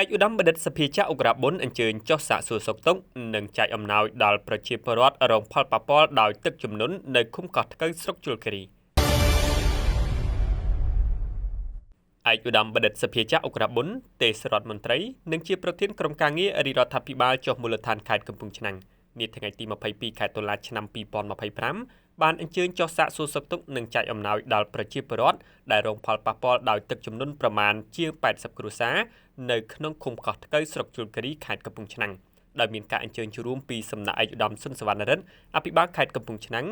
ឯកឧត្តមបណ្ឌិតសភាចាអុក្រាប៊ុនអញ្ជើញចុះសាកសួរសុខទុក្ខនិងចែកអំណោយដល់ប្រជាពលរដ្ឋរងផលប៉ះពាល់ដោយទឹកជំនន់នៅឃុំកោះថ្កូវស្រុកជលគិរី។ ឯកឧត្តមបណ្ឌិតសភាចាអុក្រាប៊ុនទេសរដ្ឋមន្ត្រីនិងជាប្រធានក្រុមការងាររាជរដ្ឋាភិបាលចុះមូលដ្ឋានខេត្តកំពង់ឆ្នាំងនាថ្ងៃទី22ខែតុលាឆ្នាំ2025បានអញ្ជើញចុះសាកសួរសុខទុក្ខនិងចែកអំណោយដល់ប្រជាពលរដ្ឋដែលរងផលប៉ះពាល់ដោយទឹកជំនន់ប្រមាណជាង80គ្រួសារនៅក្នុងឃុំកោះថ្កូវស្រុកជលគិរីខេត្តកំពង់ឆ្នាំងដោយមានការអញ្ជើញចូលរួមពីសំណាក់ឯកឧត្តមសុនសវណ្ណរិទ្ធអភិបាលខេត្តកំពង់ឆ្នាំង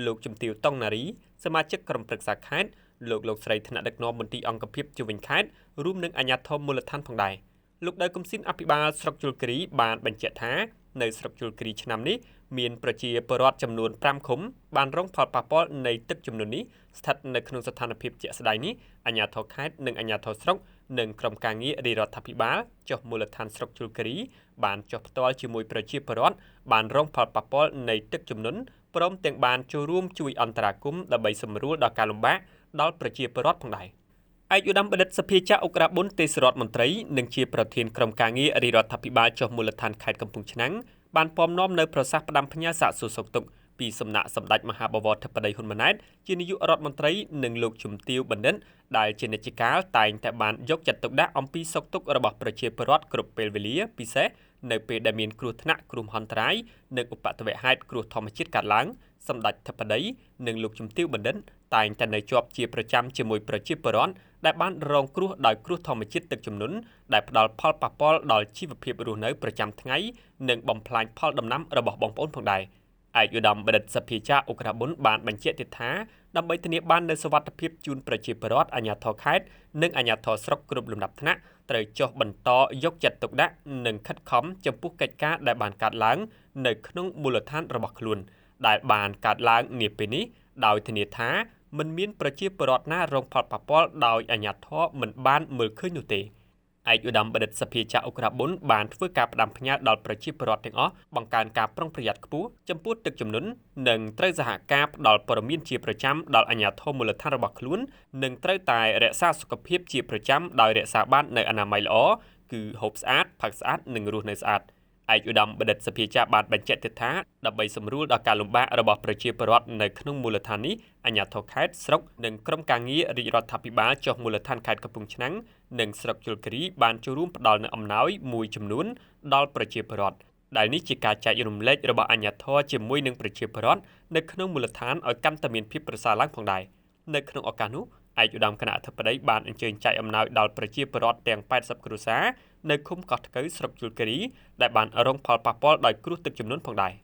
លោកជំទាវតុងណារីសមាជិកក្រុមប្រឹក្សាខេត្តលោកស្រីថ្នាក់ដឹកនាំមន្ទីរអង្គភាពជំនាញខេត្តរួមនឹងអាជ្ញាធរមូលដ្ឋានផងដែរ។ លោកដៅកំស៊ីនអភិបាលស្រុកជលគិរីបានបញ្ជាក់ថានៅស្រុកជលគិរីឆ្នាំនេះមានប្រជាពលរដ្ឋចំនួន5ឃុំបានរងផលប៉ះពាល់នៃទឹកជំនន់នេះស្ថិតនៅក្នុងស្ថានភាពជាក់ស្ដែងនេះអាជ្ញាធរខេត្តនិងអាជ្ញាធរស្រុកនិងក្រុមការងាររាជរដ្ឋាភិបាលចុះមូលដ្ឋានស្រុកជលគិរីបានចុះផ្ទាល់ជាមួយប្រជាពលរដ្ឋបានរងផលប៉ះពាល់នៃទឹកជំនន់ព្រមទាំងបានចូលរួមជួយអន្តរាគមន៍ដើម្បីសម្រួលដល់ការលំបាកដល់ប្រជាពលរដ្ឋផងដែរ។ ឯកឧត្តមបណ្ឌិតសភាចាអុក្រាប៊ុនទេសរដ្ឋមន្ត្រីនិងជាប្រធានក្រុមការងាររាជរដ្ឋាភិបាលចុះមូលដ្ឋានខេត្តកំពង់ឆ្នាំងបានពំនាំនៅប្រសាសន៍ផ្ដាំផ្ញើសាកសួរសុខទុក្ខពីសំណាក់សម្ដេចមហាបវរធិបតីហ៊ុនម៉ាណែតជានាយករដ្ឋមន្ត្រីនិងលោកជំទាវបណ្ឌិតដែលជានិច្ចកាលតែងតែបានយកចិត្តទុកដាក់អំពីសុខទុក្ខរបស់ប្រជាពលរដ្ឋគ្រប់ពេលវេលាពិសេសនៅពេលដែលមានគ្រោះថ្នាក់គ្រោះមហន្តរាយនិងឧបទ្ទវហេតុគ្រោះធម្មជាតិកើតឡើងសម្ដេចធិបតីនិងលោកជំទាវបណ្ឌិតតែងតែនៅជាប់ជាប្រចាំជាមួយប្រជាពលរដ្ឋដែលបានរងគ្រោះដោយគ្រោះធម្មជាតិទឹកជំនន់ដែលផ្ដល់ផលប៉ះពាល់ដល់ជីវភាពរស់នៅប្រចាំថ្ងៃនិងបំផ្លាញផលដំណាំរបស់បងប្អូនផងដែរ។ ឯកឧត្តមបណ្ឌិតសភាចាអុក្រាប៊ុនបានបញ្ជាក់ទៀតថាដើម្បីធានាបាននូវសុវត្ថិភាពជូនប្រជាពលរដ្ឋអាជ្ញាធរខេត្តនិងអាជ្ញាធរស្រុកគ្រប់លំដាប់ថ្នាក់ត្រូវចុះបន្តយកចិត្តទុកដាក់និងខិតខំចំពោះកិច្ចការដែលបានកើតឡើងនៅក្នុងមូលដ្ឋានរបស់ខ្លួនដែលបានកើតឡើងនាពេលនេះដោយធានាថាមិនមានប្រជាពលរដ្ឋណារងផលប៉ះពាល់ដោយអាជ្ញាធរមិនបានមើលឃើញនោះទេ។ ឯកឧត្តមបណ្ឌិតសភាចាអុក្រាប៊ុនបានធ្វើការផ្ដាំផ្ញើដល់ប្រជាពលរដ្ឋទាំងអស់បង្កើនការប្រុងប្រយ័ត្នខ្ពស់ចំពោះទឹកជំនន់និងត្រូវសហការផ្ដល់ព័ត៌មានជាប្រចាំដល់អាជ្ញាធរមូលដ្ឋានរបស់ខ្លួននិងត្រូវតែរក្សាសុខភាពជាប្រចាំដោយរក្សាបាននូវអនាម័យល្អគឺហូបស្អាតផឹកស្អាតនិងរស់នៅស្អាត។ ឯកឧត្តមបណ្ឌិតសភាចាបានបញ្ជាក់ទៀតថាដើម្បីសម្រួលដល់ការលំបាករបស់ប្រជាពលរដ្ឋនៅក្នុងមូលដ្ឋាននេះអាជ្ញាធរខេត្តស្រុកនិងក្រុមការងាររាជរដ្ឋាភិបាលចុះមូលដ្ឋានខេត្តកំពង់ឆ្នាំងនិងស្រុកជលគិរីបានចូលរួមផ្ដល់នូវអំណោយមួយចំនួនដល់ប្រជាពលរដ្ឋដែលនេះជាការចែករំលែករបស់អាជ្ញាធរជាមួយនឹងប្រជាពលរដ្ឋនៅក្នុងមូលដ្ឋានឲ្យកាន់តែមានភាពប្រសើរឡើងផងដែរ។ នៅក្នុងឱកាសនោះឯកឧត្តមគណៈអធិបតីបានអញ្ជើញចែកអំណោយដល់ប្រជាពលរដ្ឋទាំង80គ្រួសារនៅឃុំកោះថ្កូវស្រុកជលគិរីដែលបានរងផលប៉ះពាល់ដោយគ្រោះទឹកជំនន់ផងដែរ។